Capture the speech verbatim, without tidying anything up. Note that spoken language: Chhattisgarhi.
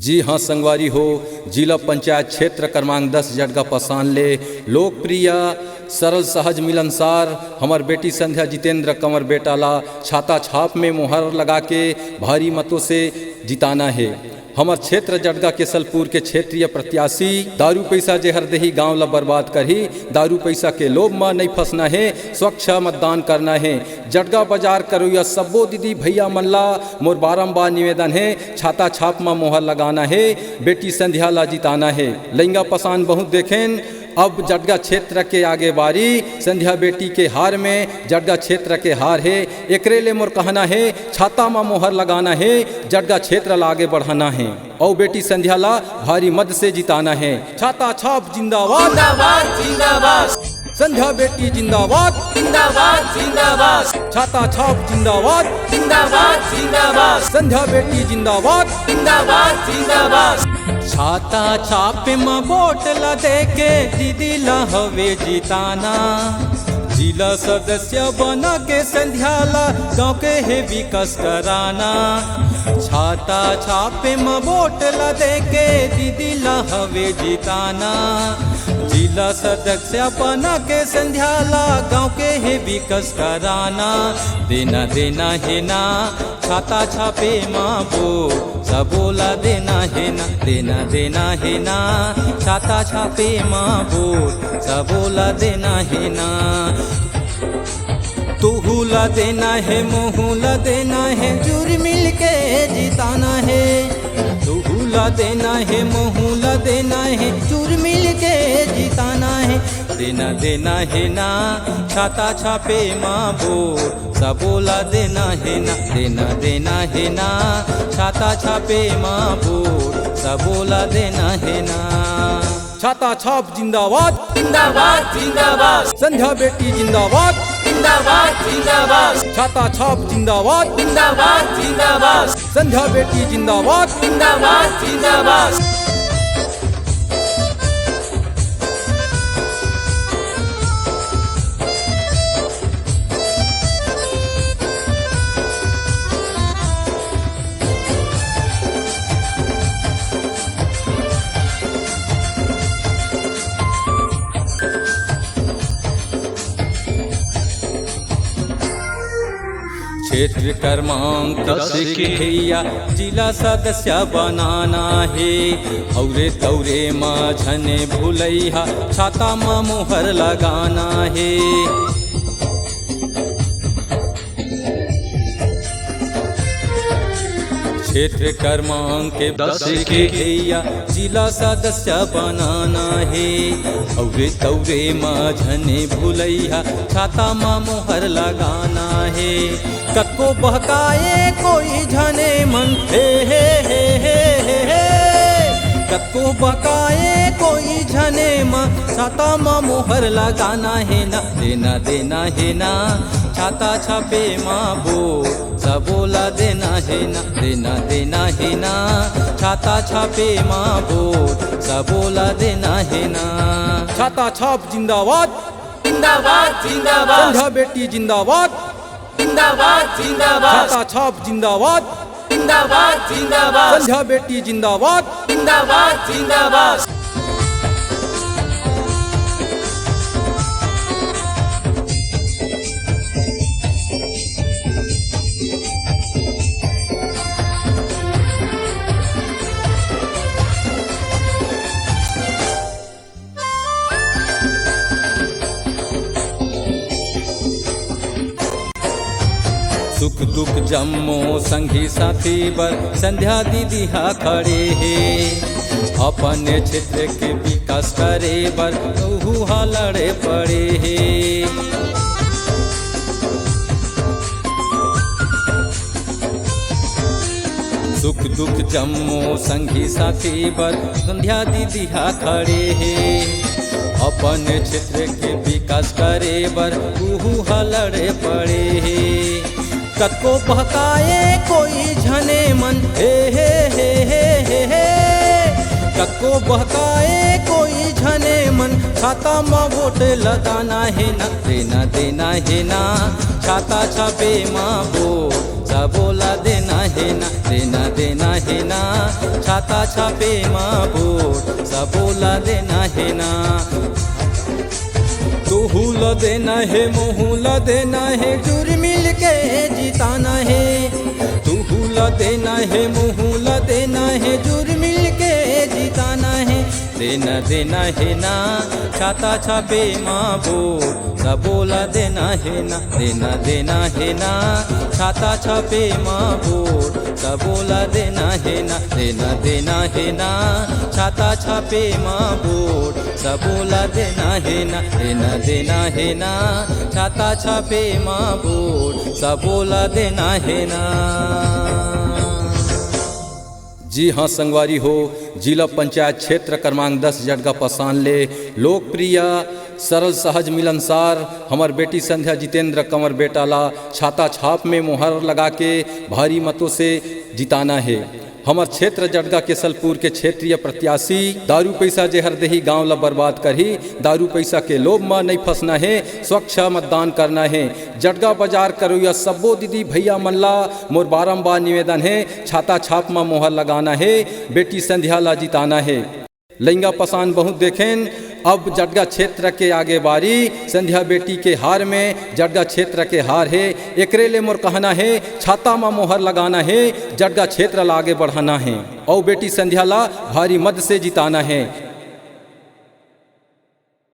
जी हाँ संगवारी हो, जिला पंचायत क्षेत्र क्रमांक दस जटगा पसान ले लोकप्रिय, सरल, सहज, मिलनसार हमर बेटी संध्या जितेंद्र कंवर बेटा ला छाता छाप में मोहर लगा के भारी मतों से जिताना हे। हमर क्षेत्र जटगा केसलपुर के क्षेत्रीय प्रत्याशी दारू पैसा जेहर देही गांव ला बर्बाद करही, दारू पैसा के लोभ म नइ फंसना हे, स्वच्छ मतदान करना हे। जटगा बाजार करोइया सब्बो दीदी भैया मन ला मोर बारंबार निवेदन हे, छाता छाप म मोहर लगाना हे, बेटी संध्या ला जिताना हे। लइंगा पसान बहुत देखेन, अब जटगा क्षेत्र के आगे बारी, संध्या बेटी के हार में जटगा क्षेत्र के हार हे। एकरे ले मोर कहना हे, छाता म मोहर लगाना हे, जटगा क्षेत्र ला आगे बढ़ाना हे। अउ बेटी संध्या ला भारी मत से जिताना हे। छाता छाप जिंदाबाद, जिंदाबाद, जिंदाबाद। संध्या बेटी जिंदाबाद, जिंदाबाद, जिंदाबाद। छाता छाप जिंदाबाद, जिंदाबाद, जिंदाबाद। संध्या बेटी जिंदाबाद, जिंदाबाद, जिंदाबाद। छाता छापे म वोट ला देके दीदी ला हवे जिताना। जिला सदस्य बना के संध्या ला गांव के हे विकास कराना। छाता छापे म वोट ला देके दीदी ला हवे जिताना। जिला सदस्य बना के संध्या ला गांव के हे विकास कराना। देना देना हे ना छाता छापे म वोट, सबो ला देना हे ना, देना देना हे ना छाता छापे म वोट, सबो ला देना हे ना। तुहू ला देना हे, मोहू ला देना हे, जुर मिल के जिताना हे। तुहू ला देना हे, मोहू ला देना हे, जुर मिल के जिताना हे। देना देना हे ना छाता छापे म वोट, सबो ला देना हे ना, देना देना हे ना छाता छापे म वोट, सबो ला देना हे ना। छाता छाप जिंदाबाद, जिंदाबाद, जिंदाबाद। संध्या बेटी जिंदाबाद, जिंदाबाद, जिंदाबाद। छाता छाप जिंदाबाद, जिंदाबाद, जिंदाबाद। संध्या बेटी जिंदाबाद, जिंदाबाद, जिंदाबाद। क्षेत्र क्रमांक दस के भैया जिला सदस्य बनाना हे। औरे तौरे म झने भुलैहा, छाता म मोहर लगाना हे। क्षेत्र क्रमांक दस के भैया जिला सदस्य बनाना हे। औरे तौरे म झने भुलैहा, छाता म मोहर लगाना हे। कतको बहकाए कोई झने मन, हे, हे, हे। कतको बहकाए कोई झने मन, छाता म मोहर लगाना हे ना, देना, देना हे ना, छाता छापे म वोट, सबो ला देना हे ना, देना, देना हे ना, छाता छापे म वोट, सबो ला देना हे ना। छाता छाप जिंदाबाद, जिंदाबाद, जिंदाबाद। संध्या बेटी जिंदाबाद, जिंदाबाद, जिंदाबाद। छाता छाप जिंदाबाद, जिंदाबाद, जिंदाबाद। संध्या बेटी जिंदाबाद, जिंदाबाद, जिंदाबाद। सुख दुख जम्मो संगी साथी बर संध्या दीदी हा खड़े हे। अपन क्षेत्र के विकास करे बर उहू हा लड़े पड़े हे। सुख दुख जम्मो संगी साथी बर संध्या दीदी हा खड़े हे। अपन क्षेत्र के विकास करे बर उहू हा लड़े पड़े हे। कतको बहकाए कोई झने मन, हे, हे। कतको बहकाए कोई झने मन, छाता म वोट लगाना हे ना, देना, देना हे ना, छाता छापे म वोट, सबो ला देना हे ना, देना देना हे ना, छाता छापे मा वोट, सबो ला देना हे ना। तुहू ला देना हे, मोहू ला देना हे, जुर मिल के जिताना हे। तुहू ला देना हे, मोहू ला देना हे, जुर मिल के जिताना हे। देना देना हे ना, छाता छापे मा वोट, सबो ला देना हे ना। देना देना हे ना, छाता छापे मा वोट, सबो ला देना हे ना। देना देना हे ना, छाता छापे मा वोट, सबो ला देना हे ना। देना देना हे ना, छाता छापे मा वोट, सबो ला देना हे ना। जी हाँ संगवारी हो, जिला पंचायत क्षेत्र क्रमांक दस जटगा पसान ले लोकप्रिय, सरल, सहज, मिलनसार हमर बेटी संध्या जितेंद्र कंवर बेटा ला छाता छाप में मोहर लगा के भारी मतों से जिताना हे। हमर क्षेत्र जटगा केसलपुर के क्षेत्रीय प्रत्याशी दारू पैसा जेहर देही गांव ला बर्बाद करही, दारू पैसा के लोभ म नइ फंसना हे, स्वच्छ मतदान करना हे। जटगा बाजार करोइया सब्बो दीदी भैया मन ला मोर बारंबार निवेदन हे, छाता छाप म मोहर लगाना हे, बेटी संध्या ला जिताना हे। लइंगा पसान बहुत देखेन, अब जटगा क्षेत्र के आगे बारी, संध्या बेटी के हार में जटगा क्षेत्र के हार हे। एकरे ले मोर कहना हे, छाता म मोहर लगाना हे, जटगा क्षेत्र ला आगे बढ़ाना हे, अउ बेटी संध्या ला भारी मत से जिताना हे।